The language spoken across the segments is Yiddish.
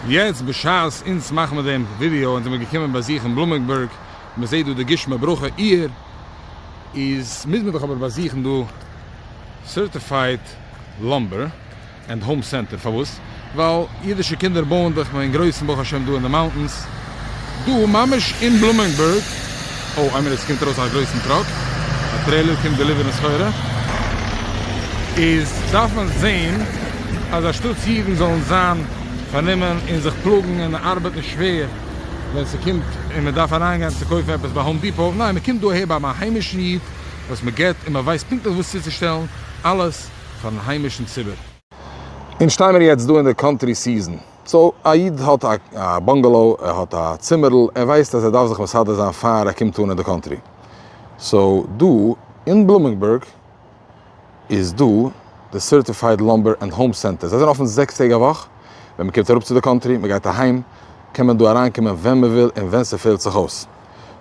יעצט בשעת אונז מאכן מיר דעם ווידעא אונז זעמיר געקומען באזוכן בלומינגבורג, מען זעט דא די גשמי ברכה עיר, איז מוז מען דאך אבער באזוכן דא Certified Lumber and Home Center, פארוואס? ווייל אידישע קינדער בויען דאך אין גרויסן ברוך השם דא אין די mountains, דא ממש אין בלומינגבורג, אוי איין מינוט ס'קומט ארויס א גרויסן truck, א trailer קומט deliver ן סחורה, איז דארף מען זעהן אז אנשטאטס אידן זאלן זיין פארנומען און זיך פלאגן און ארבעטן שווער ווען ס'קומט און מ'דארף אריינגיין צו קויפן עפעס ביי Home Depot, ניין מ'קומט דא אהער ביי א היימישן איד וואס מ'געט און מ'ווייסט פונקטליך וואס צוצושטעלן, אלעס פארן היימישן ציבור. אונז שטיי מיר יעצט דא אין די country season, so א איד האט א bungalow, ער האט א צימערל, ער ווייסט אז ער דארף זיך מסדר זיין פאר ער קומט אן אין די country, so דא אין בלומינגבורג איז דא די Certified Lumber and Home Center, זיי זענען אפן זעקס טעג א וואך, ווען מען קומט אראפ צו די country, מען גייט אהיים, קען מען דא אריינקומען ווען מען וויל און ווען ס'פעלט זיך אויס,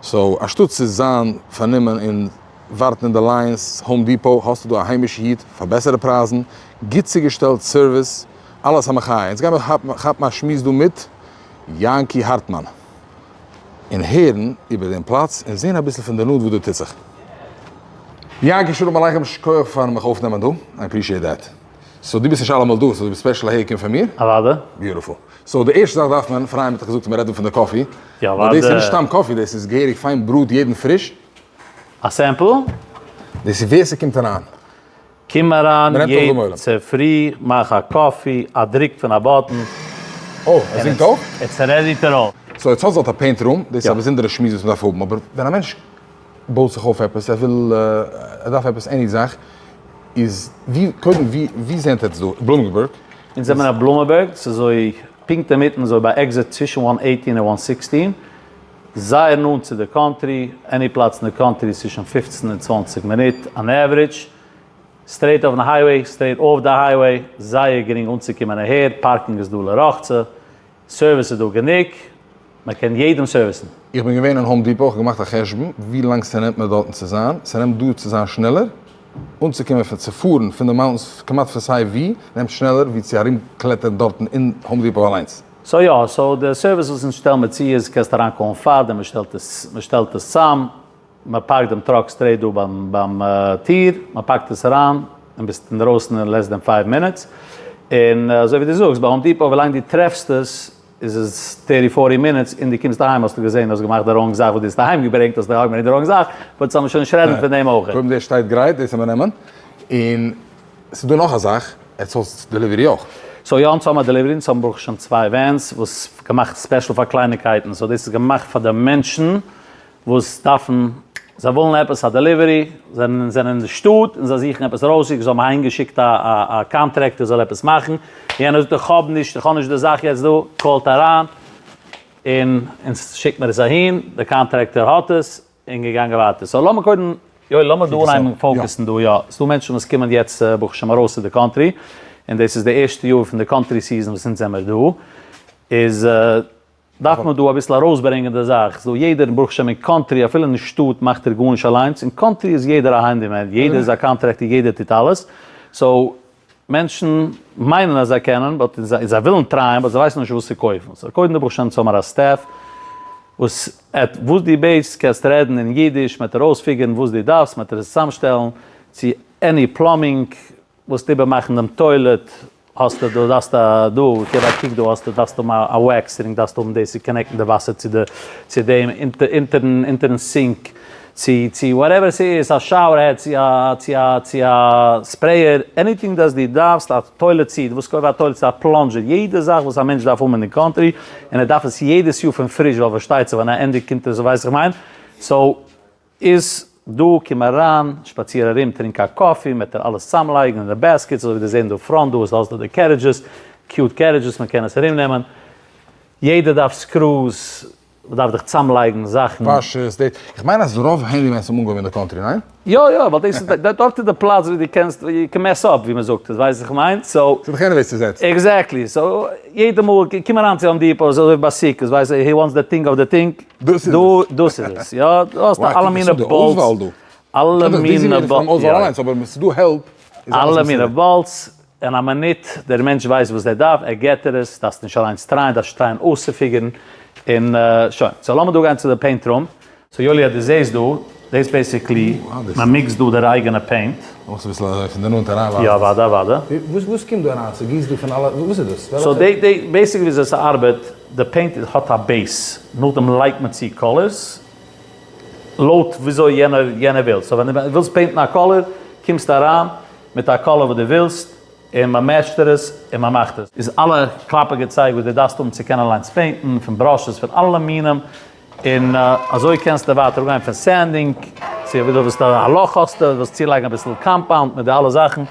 so אנשטאט צו זיין פארנומען און ווארטן אין די lines, Home Depot, האסטו דא א היימישע איד פאר בעסערע פרייזן, גוט צוגעשטעלט סערוויס, אלעס א מחיה. אונז גיימיר כאפן א שמועס דא מיט יענקי הארטמאן און הערן איבער דעם פלאץ און זען אביסל פון די נאנט וואס דא טוט זיך. יענקי שלום עליכם שכוח פארן מיך אויפנעמען דא, I appreciate that. So דו ביסט נישט אלעמאל דא, so דו ביסט special אהער געקומען פאר מיר? אוודאי. Beautiful. So די ערשטע זאך דארף מען, פריים האט דאך געזאגט אז מ'רעדט דא פון די coffee. יא נאר דאס איז אוודאי. נישט סתם coffee, דאס איז געהעריג פיין brewed יעדן פריש. א sample? דאס איז ווער ס'קומט אריין. קום אריין יעדן צופרי, מאך א coffee, א דריק פון א button. אוי, ער זינגט אויך? It's ready to roll. So יעצט האסט דארט א paint room, דאס איז א באזונדערע שמועס וואס מ'דארף האבן, אבער ווען א מענטש בויט זיך אויף עפעס, ער וויל, ער דארף עפעס any זאך, איז ווי, קודם ווי, ווי זענט עטס דא? בלומינגבורג? אונז זעמער אויף בלומינבורג, ס'איז אזוי פונקט אינמיטן, אזוי ביי exit צווישן one eighteen און one sixteen, זייער נאנט צו די country, any פלאץ אין די country איז צווישן 15 און 20 מינוט אן average, straight אויפן highway, straight off די highway, זייער גרינג אנצוקומען אהער, parking איז דא לרחצה, סערוויס איז דא גענוג, מען קען יעדעם סערוויסן. איך בין געווען אין Home Depot, איך האב געמאכט א חשבון ווי לאנג ס'נעמט מיר דארטן צו זיין, ס'נעמט דא צו זיין שנעלער, אנצוקומען פון צו פארן פון די mountains כמעט פון סיי ווי, נעמט שנעלער ווי צו ארום קלעטערן דארטן אין Home Depot אליינס. So יא, so די סערוויס וואס אונז שטעלן מיר צו איז קענסט אריין call ן פארדעם, מען שטעלט עס, מען שטעלט עס צאם, מען פארקט דעם truck straight דא ביים ביים טיר, מען פאקט עס אריין, און ביסט אינדרויסן אין less than five minutes, און אזוי ווי דו זאגסט ביי Home Depot ווילאנג דו טרעפסט עס איז עס thirty forty minutes, און דו קומסט אהיים האסטו געזען האסט געמאכט די wrong זאך וואס דו האסט אהיים געברענגט האסטו אהיים געברענגט די wrong זאך, but זאל מען שוין נישט רעדן פון דעם אויך. קודם דער שטייט גרייט דאס זאל מען נעמען, און ס'איז דא נאך א זאך, עטס האטס delivery אויך? So יא אונז האבן א delivery, אונז האבן ברוך השם צוויי vans וואס געמאכט special פאר קלייניקייטן, so דאס איז געמאכט פאר די מענטשן וואס דארפן, זיי ווילן עפעס א delivery, זענען זענען אין די שטאט און זיי זוכן עפעס ארויס, זיי האבן אהיים געשיקט א א contractor זאל עפעס מאכן, יענער זאגט איך האב נישט, איך האב נישט די זאך יעצט דא, call ט אריין און אונז שיקט מיר עס אהין, די contractor האט עס, און געגאנגען ווייטער. So לאמיר קודם, יואל לאמיר דא אנהייבן focus ן דא, יא, ס'דא מענטשן וואס קומען יעצט ברוך השם ארויס צו די country, און דאס איז די ערשטע יאר פון די country season וואס אונז זעמיר דא, איז דארף מען דא אביסל ארויסברענגען די זאך, ס'דא יעדער ברוך השם אין country, אפילו אין שטאט מאכט ער גארנישט אליינס, אין country איז יעדער א handyman, יעדער איז א contractor, יעדער טוט אלעס, so מענטשן מיינען אז זיי קענען, but זיי ווילן try ען, but זיי ווייסן נישט וואס צו קויפן. So קודם ברוך השם האבן מיר א staff וואס עט וואס דו בעטסט קענסט רעדן אין אידיש, מ'עט ארויס figure ן וואס דו דארפסט, מ'עט עס צוזאמשטעלן, צו any plumbing, וואס איבערמאכן דעם toilet, האסטו דא דארפסטו א דא, געב א קוק דא האסטו דארפסטו האבן א wax ring דארפסטו האבן דאס צו connect ן די וואסער צו די צו דעם אונטערן אונטערן sink צו צו whatever ס'איז א shower head צו א צו א צו א sprayer anything דאס דו דארפסט א toilet seat וואס קויף א toilet seat א plunger יעדע זאך וואס א מענטש דארף האבן אין די country און ער דארף עס יעדעס יאר פון פריש ווייל פארשטייט זיך ווען ער ענדיגט קומט עס ווייס איך מיין so איז דא, קום אריין, שפאציר ארום, טרינק א coffee, מ'עט דיר אלעס צאמלייגן אין די baskets, אזוי ווי די זעהן דא front, דא האסטו די carriages, cute carriages, מען קען עס ארום נעמען, יעדער דארף screws, מען דארף דאך צאמלייגן זאכן. וואשערס, דעיס, איך מיין אז רוב handymans האבן אנגעהויבן אין די country, ניין? יא יא, ווייל דאס איז, דארט איז די פלאץ ווי דו קענסט, you can mess up ווי מען זאגט עס, ווייסט וואס איך מיין? So. ס'איז דאך anyways צוזעצט. Exactly, so יעדע מאל, קום אריין צו Home Depot, אזוי ווי ביי סוכות, ווייסט, he wants the thing of the thing, דאס איז עס. דאס איז עס, יא, דו האסט אלע מיני bolts, אלע מיני bolts, אלע מיני bolts. אין א מינוט, דער מענטש ווייסט וואס ער דארף, ער געט דיר עס, דארפסט נישט אליינס try ען, דארפסט try ען אויסצו figure ן, און שוין. so לאמיר דא גיין צו די paint room. so יואלי אז דו זעסט דא, דאס basically, מען mix ט דא דער אייגענע paint. לאמיך אביסל אזוי פון די נאנט אריינווייזן. יא אוודאי אוודאי. וואס קומט דא אריין? ס'גיסט דא פון אלע, וואס איז דאס? so די די basically וויאזוי ס'ארבעט, די paint האט א base, נאכדעם לייגט מען צו colors, לויט וויאזוי יענער יענער וויל. so ווען דו ווילסט paint ן א color, קומסטו אריין מיט א color וואס דו ווילסט, און מען match ט דיר עס און מען מאכט עס. איז אלע קלאפער געצייג וואס דו דארפסט האבן צו קענען אליינס paint ן, פון brushes, פון אלע מינים, און אזוי קענסטו ווייטער אנגיין פון sanding, צו אויב דו ווילסט א לאך האסטו, ווילסט צולייגן אביסל compound מיט די אלע זאכן,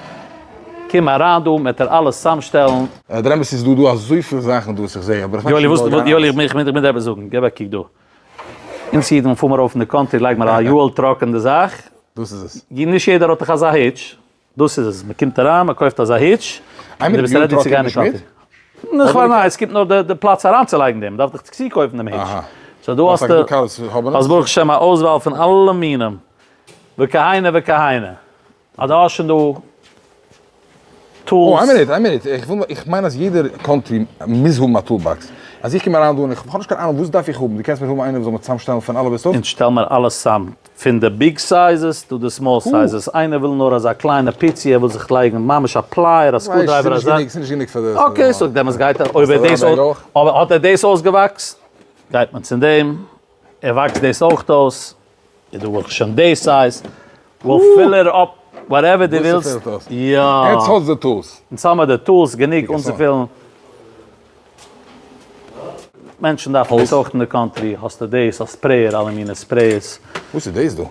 קום אריין דא, מען וועט דיר אלעס צוזאמשטעלן. דער אמת איז דא דא אזויפיל זאכן דא וואס איך זע, אבער איך ווייס נישט ווי דא יואלי, איך מוז דיר עפעס זאגן, געב א קוק דא. אונז אידן פאר מיר ארויף אין די country לייג מיר א יואל truck אין די זאך. דאס איז עס. נישט יעדער האט דאך אזא hitch. דאס איז עס, מען קומט אריין, מען קויפט אזא hitch, און דו ביסט ready צו גיין אין country. ניין, ניין, עס קומט נאר די פלאץ אריינצולייגן דעם, מען דארף דאך צוקויפן דעם hitch. so דא האסטו, האסט ברוך השם א אויסוואל פון אלע מינים, וכהנה וכהנה. אז דו האסט שוין דא tools. איין מינוט, איין מינוט, איך וויל, איך מיין אז יעדער country מוז האבן א toolbox. אז איך קום אריין דא און איך האב נישט קיין אהנונג וואס דארף איך האבן, דו קענסט מיר האבן איינער וואס זאל מיר צוזאמשטעלן פון אלף ביז ת'? אונז שטעל מיר אלעס צאם, פון די big sizes to די small sizes, איינער וויל נאר אזא קליינע פיצי, ער וויל זיך לייגן ממש א plier, א screwdriver, אזא. ס'איז נישט גענוג פאר די. okay, so דעמאלטס גייט ער, אויב ער דאס, אבער האט ער דאס אויסגעוואקסט, גייט מען צו דעם, ער וואקסט דאס אויך אויס, איז דא ברוך השם די size, we'll fill it up whatever דו ווילסט, יא. עטס האטס די tools. אונז האמער די tools גענוג אנצופילן. מענטשן דארפן דאס אויך אין די country, האסטו דאס, א sprayer, אלע מיני sprayers. וואס איז דאס דא?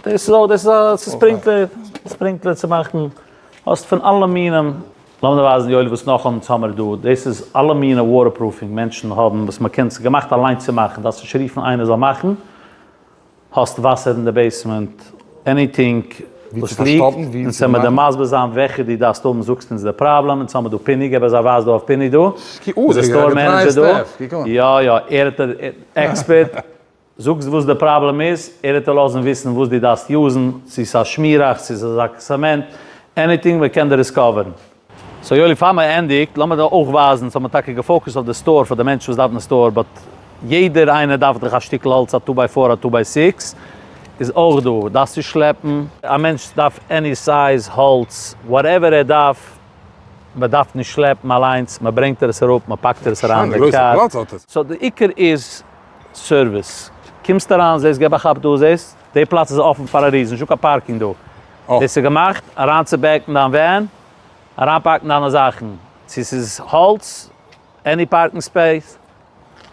דאס איז אויך, דאס איז א sprinkler, sprinkler צו מאכן, האסט פון אלע מינים. לאמיר דיר ווייזן יואלי וואס נאך אונז האמער דא, דאס איז אלע מיני waterproofing מענטשן האבן וואס מען קען, ס'איז געמאכט אליינס צו מאכן, דארפסט נישט רופן איינער זאל מאכן, האסט וואסער אין די basement, anything וואס leak ט, אונז וועמיר דיר מסביר זיין וועלכע דו דארפסט האבן, זאגסט אונז די פראבלעם, אונז האמיר דא פיני, געב אזא ווייז דא אויף פיני דא, איז די store manager דא, יא יא, ער האט expert, זאגסט וואס די פראבלעם איז, ער וועט דיר לאזן וויסן וואס דו דארפסט use ן, צו ס'איז א שמיראכץ, צו ס'איז א צעמענט, anything מען קען דיר עס cover ן. so יואלי פאר מען ענדיגט, לאמיר דיר אויך ווייזן, ס'האט מען טאקע גע focus ט אויף די store פאר די מענטשן וואס דארפן די store, but יעדער איינער דארף דאך א שטיקל האלץ א two by four א two by six איז אויך דא, דארפסט נישט שלעפן, א מענטש דארף any size האלץ, whatever ער דארף, מען דארף נישט שלעפן אליינס, מען ברענגט דיר עס אראפ, מען פאקט דיר עס אריין אין די קאר. so די עיקר איז service, קומסט אריין זעסט געב א כאפ דא זעסט די פלאץ איז אפן פאר א reason, נישטא קיין parking דא, דאס איז געמאכט אריינצו back ן דיין van, אריינפאקן דיינע זאכן, צו ס'איז האלץ, any parking space,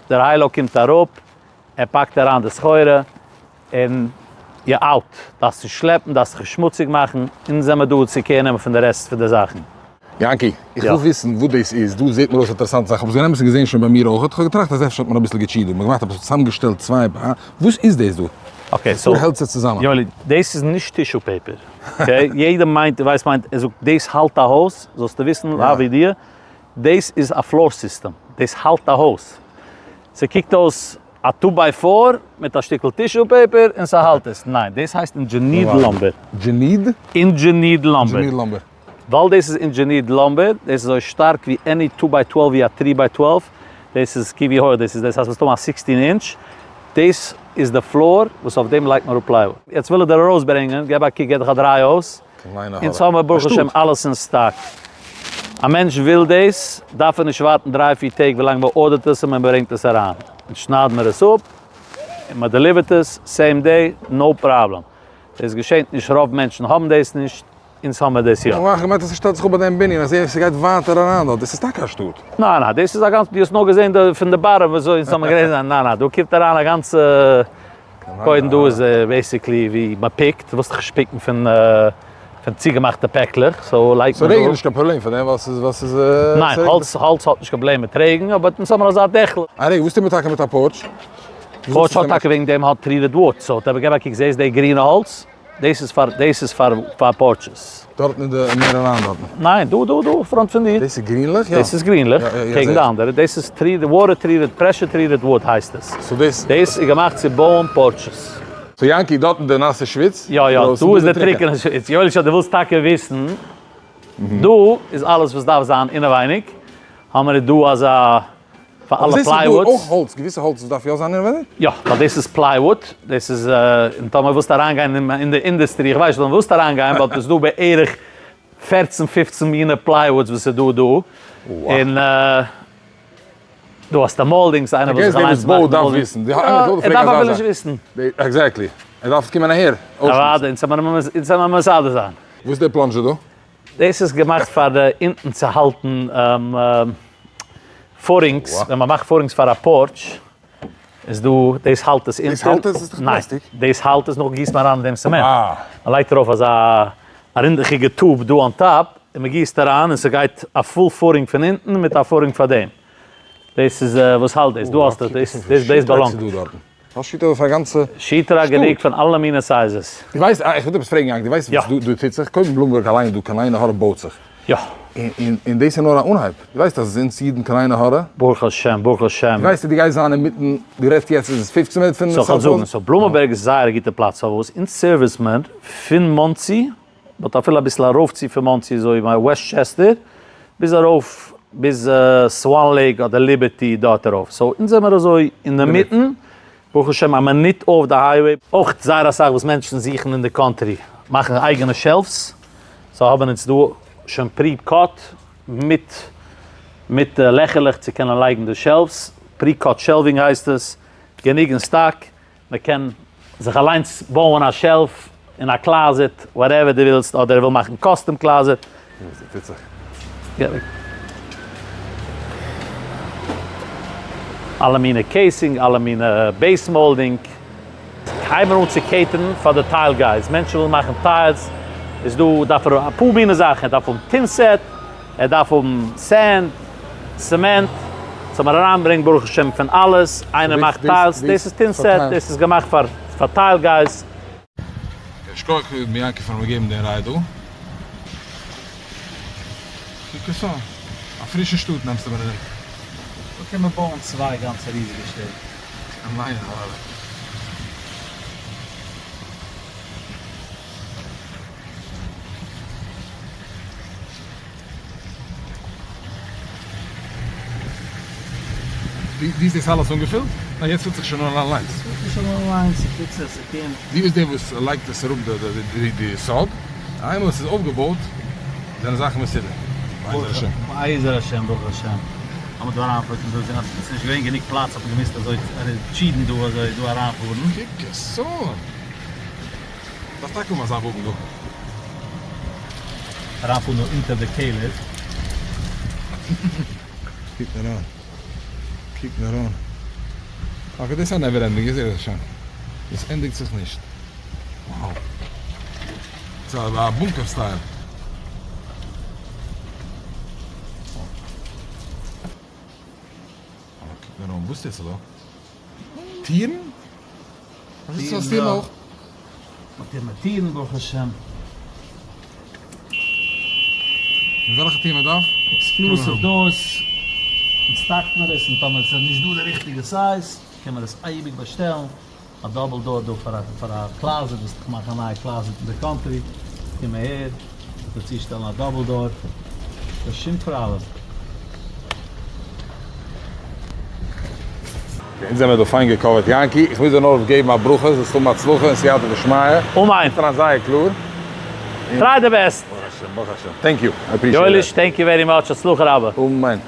דער high-low קומט אראפ, ער פאקט אריין די סחורה, און you're out, דארפסט נישט שלעפן, דארפסט זיך נישט שמוציג מאכן, אונז זעמער דא צו care נעמען פון די רעסט פון די זאכן. יענקי, איך וויל וויסן וואס דאס איז, דא זעט מיר אויס אינטערעסאנטע זאך, כ'האב עס גענומען געזען שוין ביי מיר אויך, כ'האב געטראכט אז אפשר האט מען אביסל גע cheat דא, מ'האט געמאכט עפעס צוזאמגעשטעלט צוויי, וואס איז דאס דא? okay so, העלצער צוזאמען. יואלי, דאס איז נישט tissue paper, okay? יעדער מיינט, דו ווייסט מיינט, ער זאגט דאס האלט א הויז, זאלסטו וויסן לאו ידיעה, דאס איז א floor system, דאס האלט א הויז. ס'קוקט אויס א two by four מיט א שטיקל tissue paper און ס'האלט עס. ניין, דאס הייסט engineered lumber. דזשעניד? engineered lumber. engineered lumber. ווייל דאס איז engineered lumber, דאס איז אזוי שטארק ווי any two by 12 ווי א three by 12, דאס איז קי ווי הויך דאס איז, דאס הייסט מסתמא א 16 אינטש, דאס איז די floor וואס אויף דעם לייגט מען אראפ plywood. יעצט וויל איך דיר ארויסברענגען, געב א קוק, געב דיך א דריי אויס, אונז האמער ברוך השם אלעס אין stock. א מענטש וויל דאס, דארף ער נישט ווארטן דריי פיר טעג ווילאנג מען order ט עס און מען ברענגט עס אריין. אונז שניידן מיר עס אפ און מען deliver ט עס same day, no problem. דאס געשענט נישט, רוב מענטשן האבן דאס נישט, אונז האמער דאס יא. איך געמיינט אז ס'שטעלט זיך אפ ביי דעם בנין, איך זעה ס'גייט ווייטער אריין דארט, דאס איז טאקע א שטאט. ניין ניין, דאס איז א גאנץ, דו האסט נאר געזען די פון די bottom וויאזוי אונז האמער גערעדט, ניין ניין, דא קומט אריין א גאנצע, קודם דא איז basically ווי מען pick ט, ווילסט דיך נישט pick ן פון פון צוגעמאכטע פעקלעך, so לייגט מען דא. so רעגן איז נישט קיין פראבלעם פאר דעם ווייל ס'איז ווייל ס'איז. ניין, האלץ האלץ האט נישט קיין פראבלעם מיט רעגן, אבער אונז האמער אזא דעכל. א רעגן, וואס טוט מען טאקע מיט א porch? porch האט טאקע וועגן דעם האט treated wood, so געב א קוק זעסט די גרינע האלץ? דאס איז פאר דאס איז פאר פאר porches. דארטן אין די מער אריין דארטן? ניין, דא דא דא front פון דיר. דאס איז גרינליך? יא. דאס איז גרינליך, קעגן די אנדערע. דאס איז treated, water treated, pressure treated wood הייסט עס. so דאס. דאס איז געמאכט צו בויען porches. so יענקי, דארטן די נאסע שוויץ? יא יא, דא איז די טריקענע שוויץ. יואליש אז דו ווילסט טאקע וויסן. דא איז אלעס וואס דארף זיין אינעווייניג, האמער איז דא אזא פאר אלע plywood. אויך האלץ, געוויסע האלץ וואס דארף יא זיין אינעווייניג? יא, ווייל דאס איז plywood, דאס איז, און טאמער ווילסטו אריינגיין אין די industry, איך ווייס נישט אויב ווילסטו אריינגיין, but עס איז דא בערך פערצן פופצן מינע plywoods וואס איז דא דא, און דא האסטו moldings, איינער וויל זיך אליינס מאכן דארף וויסן, ער דארף אפילו נישט וויסן. Exactly, ער דארף קומען אהער. אוודאי, אונז זאל מיר מסדר זיין. וואס איז די plunger דא? דאס איז געמאכט פאר די אונטן צו האלטן footings, ווען מען מאכט footings פאר א porch איז דא, דאס האלט עס אונטער. דאס האלט עס? איז דאך פלעסטיק. ניין, דאס האלט עס, נאכדעם גיסט מען אריין אין דעם cement. מען לייגט ארויף אזא א רינדעכיגע tube דא on top, און מען גיסט אריין און ס'גייט א full footing פון אונטן מיט א footing פאר דעם. דאס איז וואס האלט דאס, דא האסטו דאס, דאס באלאנגט. האסט sheetrock פאר א גאנצע שטאט? Sheetrock גענוג פון אלע מיני sizes. דו ווייסט, איך וויל דיר עפעס פרעגן יענקי, דו ווייסט וואס דא טוט זיך? קודם בלומבערג אליין דא קיין עין הרע בויט זיך. יא. און דאס איז נאר א אנהייב. דו ווייסט אז אונז אידן קיין עין הרע. ברוך השם, ברוך השם. דו ווייסט אז דו גייסט זיין אינמיטן, דו רעדסט יעצט איז עס 15 מינוט פון so כ'וועל זאגן, so בלומענבערג איז זייער א גוטע פלאץ, פארוואס? אונז service מען פון מאנסי, but אפילו אביסל ארויפצו פון מאנסי אזוי ווי וועסטשעסטער, ביז ארויף ביז סוואן לעיק אדער ליבערטי דארט ארויף, so אונז זעמער אזוי אינדערמיטן, ברוך השם א מינוט אויף די highway. אויך זייער אסאך וואס מענטשן זוכן אין די country מאכן אייגענע shelves, so האבן אונז דא שוין pre-cut מיט מיט לעכערלעך צו קענען לייגן די shelves, pre-cut shelving הייסט עס, גענוג אין סטאק, מען קען זיך אליינס בויען א shelf אין א closet, whatever דו ווילסט, אדער ער וויל מאכן custom closet. טוט זיך. אלע מיני casing, אלע מיני base molding. הייב מיר אן צו cater ן פאר די tile guys, מענטשן ווילן מאכן tiles, איז דא דארף ער אפאר מיני זאכן, ער דארף האבן thinset, ער דארף האבן sand, cement, סאו מיר אריינברענגט ברוך השם פון אלעס, איינער מאכט tiles, דאס איז thinset, דאס איז געמאכט פאר פאר tile guys. שכוח ר' יעקב פארן מיר געבן דעם ride דא. קוק עס אן. א פרישע שטאט נעמסטו מיר ארום. דא קען מען בויען צוויי גאנצע ריזיגע שטעט. א נייע הארע. ווי איז דאס אלעס אנגעפילט? ניין יעצט פילט זיך שוין אן אליינס. ס'פילט זיך שוין אן אליינס, ס'טוט זיך, ס'קומט. ווי איז דער וואס לייגט עס אראפ די יסוד? איינמאל עס איז אויפגעבויט זענען זאכן מסודר. בעזר השם. בעזר השם ברוך השם. לאמיר דא אריינפארן דא זען אז עס איז נישט געווען גענוג פלאץ האט מען געמוזט אזוי cheat ן דא אזוי דא אריינפארן. קוק עס אן! דארף טאקע האבן אזא וואגן דא. אריינפארן דא אונטער די קעלער. קוק נאר אן. קוק נאר אן. Okay דאס איז א never ending איך זעה דאס שוין. דאס ענדיגט זיך נישט. Wow. ס'איז א bunker style. קוק נאר אן. וואס טוט זיך דא? טירן? וואס איז דאס טירן אויך? מ'טוט מיט טירן ברוך השם. און וועלכע טיר מען דארף? Exclusive doors, אונז stock ט מיר עס, און טאמער עס איז נישט דא די ריכטיגע size, קען מען עס אייביג באשטעלן, א double door דא פאר א פאר א closet, ווילסט דיך מאכן א נייע closet אין די country, קום אהער, דיר צושטעלן א double door, קיין שום פראבלעם. אונז זעמיר דא פיין גע cover ט יענקי, איך מוז דיר נאר געבן א ברכה, זאלסט האבן הצלחה און סייעתא דשמיא. אמן. קומט אריין זייער קלאר. Try the best. ברוך השם, ברוך השם. Thank you, I appreciate it. יואליש, thank you very much, הצלחה רבה. אמן.